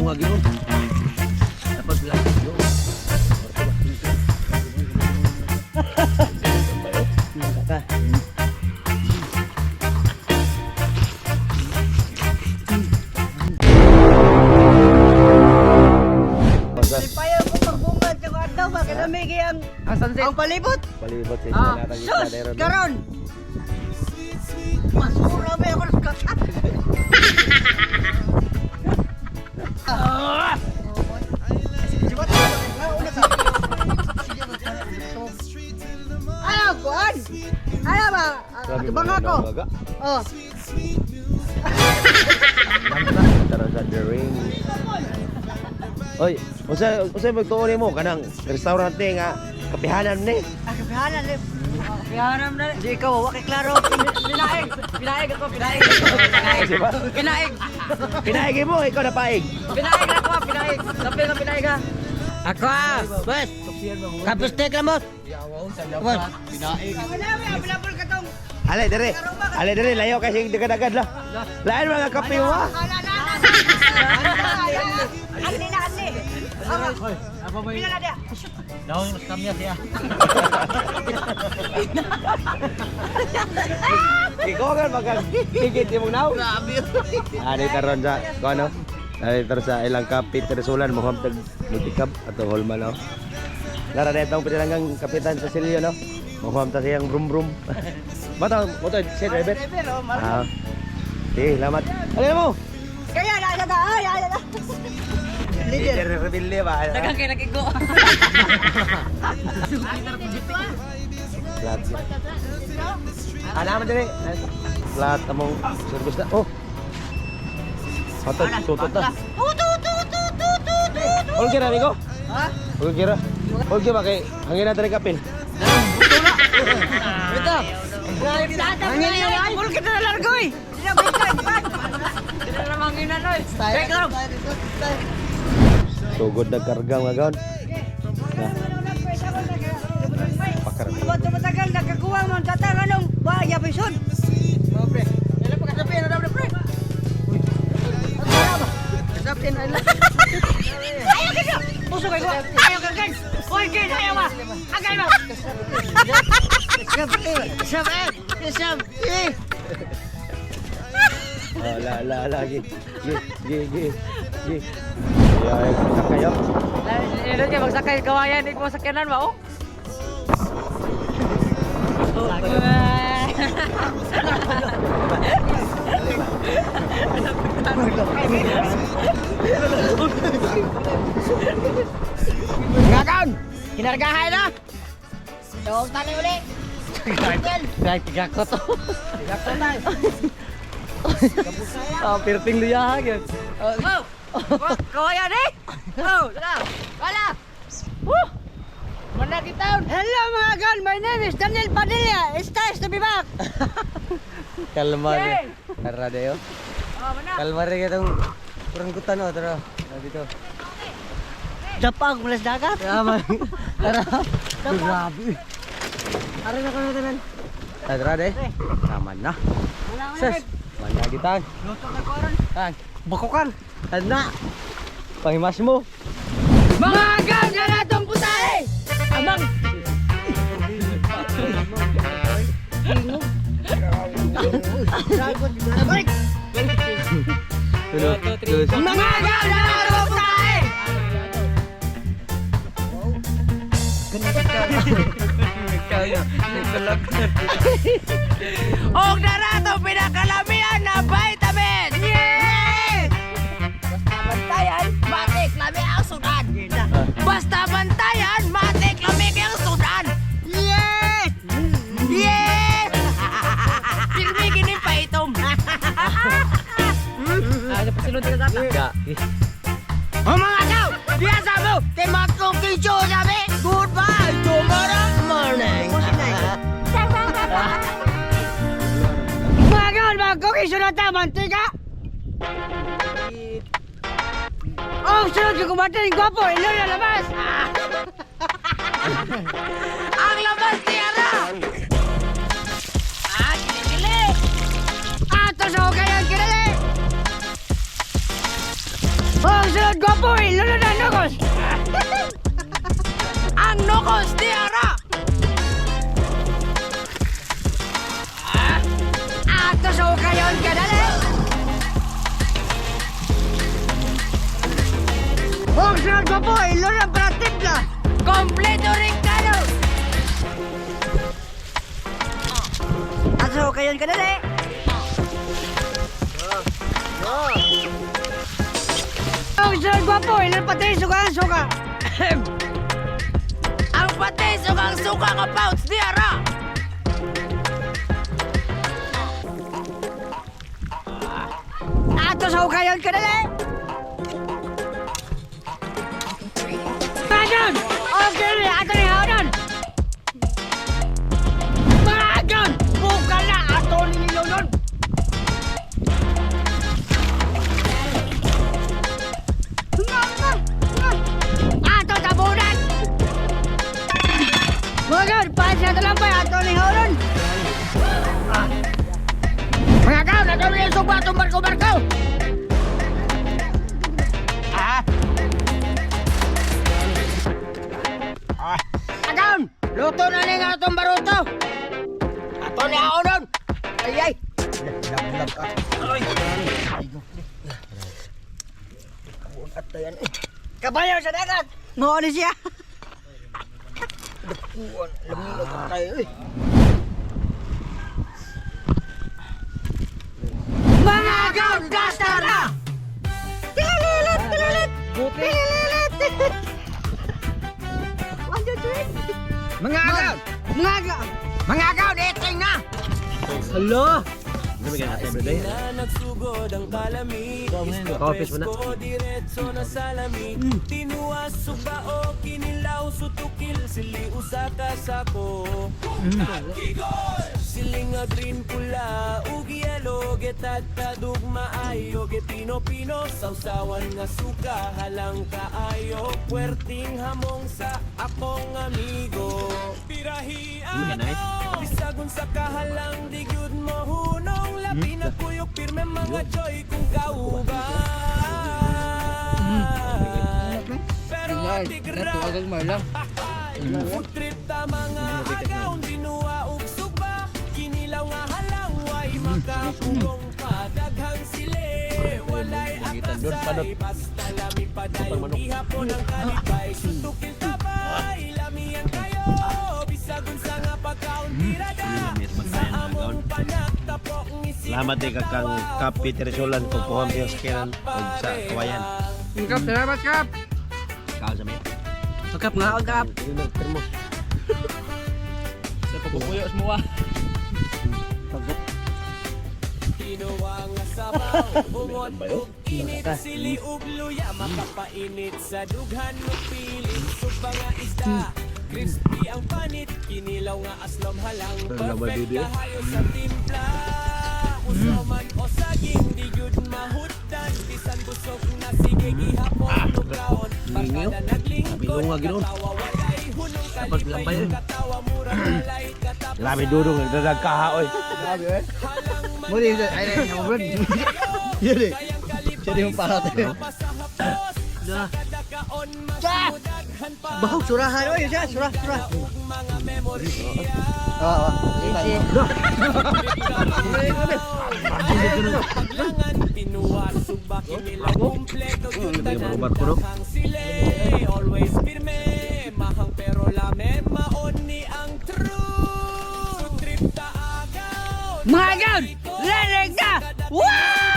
Bunga gyud. Dapat plastic yo. Ka. Payaw ko pagbungad sa adlaw ba kay lami kay ang Ang sunset. ang palibot. Palibot sa Ah, isla natang Sus, isla. karon. Masura ba ako sa kaka. Ano, kuan? Ano ba? Atubang ako. Oh. Tara sa The Ring. Oy, unsa unsa magtuon nimo kanang restaurant ni nga kapihanan ni? Ah, kapihanan eh. Kapihanan na. Di ikaw, wa kay klaro. Pinaig. Pinaig ako, pinaig. Kasi ba? Pinaig. Pinaig mo, ikaw na paig. Pinaig ako, pinaig. Kape nga pinaig ha. Ako ah, boss. Kapuste ka mo. Boss. Wala, wala, available ka tong. Ale dire. Ale dire layo kasi dagad-dagad lah. Lain mga kape mo ah. Ala, ala, ala. Anli na, anli. Pila na dia. Ikaw kan magag tigit imong naw. Grabe. Ani karon sa kuno. Ani karon sa ilang kape Teresulan mo tag multikab ato holman no. Lara na itong pinalanggang kapitan sa Silio no. Mukhang ta siyang brum brum. Bata, mo to si driver. Ah. Sige, salamat. Alin mo? Kaya na, na, na, ay, ay, ay. Leader rebelde ba? Daghang kay nagigo. Flat. Ana man dire. Flat among service na. Oh. Patod, tutot na. Tutu, tutu, tutu, tutu. All kira amigo? Ha? All kira. All kira ba kay hangin na diri kapil. Ito. Ang ini na, pul kita na largo eh. Dili na manginan oy. Kay karon. Sugod na karga mga gaon. Na. Pakar. Matagal nagkakuha mo ang tatang anong baya pison. Pre. Dili pa kasapi na daw pre. Kasapin ay lang. Ayaw kayo! Puso kayo! Ayaw ka guys! Uy, guys! Ayaw ba? Agay ba? Oh, la la la gi. Gi gi gi. Gi. Ya, ay kayo. Ilo kay magsakay kawayan di ko masakyanan ba oh. Ngakan! Kinargahay na! Dog tali uli! Kahit tigako to. Ah, pirting luya gyud. Oh! Kawayan eh! Oh, wala! Wala! Woo! Managi town! Hello mga gan! My name is Daniel Padilla! It's nice to be back! Kalma Yay! Tara dayo. Oh, mana? Kalma rin itong kurangkutan oh, tara. Tara dito. Japag mula sa dagat! Tama. Tara. Grabe. Aray na kami tanan! Tara de. Tama na. Sus. Managitan. Luto na ko ron! Tan. Bakukan. Tanda. Pangimas mo. Mga gan na natong putahe! Amang! Balik! Tulo. Tulo. Mga gan na natong putahe! Og narato pinakalamian na vitamins! Yeah! Basta bantayan, matik lami ang sudan! Basta bantayan, matik lami ang sudan! Yes! Yes! Pirmi gini pa itom. Ah, pasilon ka gata. Ya. O mga kaw! Diyan sa mo! Kay mga show sabi! Goodbye! Tomorrow morning! Mga kaw! Mga cooking show na ta! Mantika! Oh, sunod ko kumatin! Gwapo! Ilo na labas! Ang labas ni Ara! Ah, kilikili! Ato sa okay ang kinali! Oh, sunod gwapo, ilunod ang nukos! Ang nukos di ara! Ato sa ukayon ka dali! Og sunod gwapo, ilunod para timpla! Kompleto rin kano! Ato sa ukayon ka dali! Og sunod gwapo, ilunod pati suka suka! Ang patis ug ang suka nga pouch di ara! Ato sa ukayon ka dali! Bagon! Okay, ato ni Haron! Bagon! Buka na ato ni Nilonon! Ato tabunan! Bagon! Paano sa talampay ato ni Haron! Mga kaw, nagawin yung sugba itong barko-barko! Agam! Luto na ni nga itong baruto! Ato ni Aonon! Ay ay! Lag-lag ka. Ay! Kabayo sa dagat! Mao ni siya! Dakuan, lamig ka tayo eh. Mga agaw, gasta na! Tililit, tililit! Tililit! One, two, three! Mga agaw! Mga agaw! Mga agaw, eating na! Hala! Coffee mo na. Silinga green pula ug yellow getadtadug maayo gepino-pino sausawan nga suka halang kaayo puwerting hamong sa akong amigo pirahi ato bisagon sa kahalang di gyud mo hunong labi na kuyog pirme mga joy kung kauban pero tigra Food trip ta mga agaw Dinuwa ug sugba Kinilaw nga halang Way makapugong pa Daghang sile Walay atrasay Basta lami padayon Ihapon ang kalipay Suntukil tabay Lamian kayo Bisag unsa nga pagkaon tirada Sa among panagtapok ngising Salamat din kakang Kap Peter Solan kung puham siya sa kinan ug sa kawayan. Kap, salamat kap! Kao sa may. Kap nga, kap! Yun ang termos. Sa pagpupuyo sa muwa. Tinuwa nga sabaw, ungot ug init, sili ug luya, makapainit sa dughan ug pilit, supa nga isda, crispy ang panit, kinilaw nga aslom halang, perfect kahayo sa timpla. Uso man o saging, di gyud mahutdan, bisan busog na sige gihapon ug kaon, barkada naglingkod, katawa walay hunong kalipay, katawa murag walay katapusan. Lami dudong nagdadag kaha oy. Muli, ay, ay, ay, Yun eh. Siya yung para tayo. Bahog, surahan. Oy, siya, surah, surah. Oo, Easy. Always pirme, mahang pero lame, maon ni ang true. Trip ta agaw. Mga agaw, lalag na! Wow!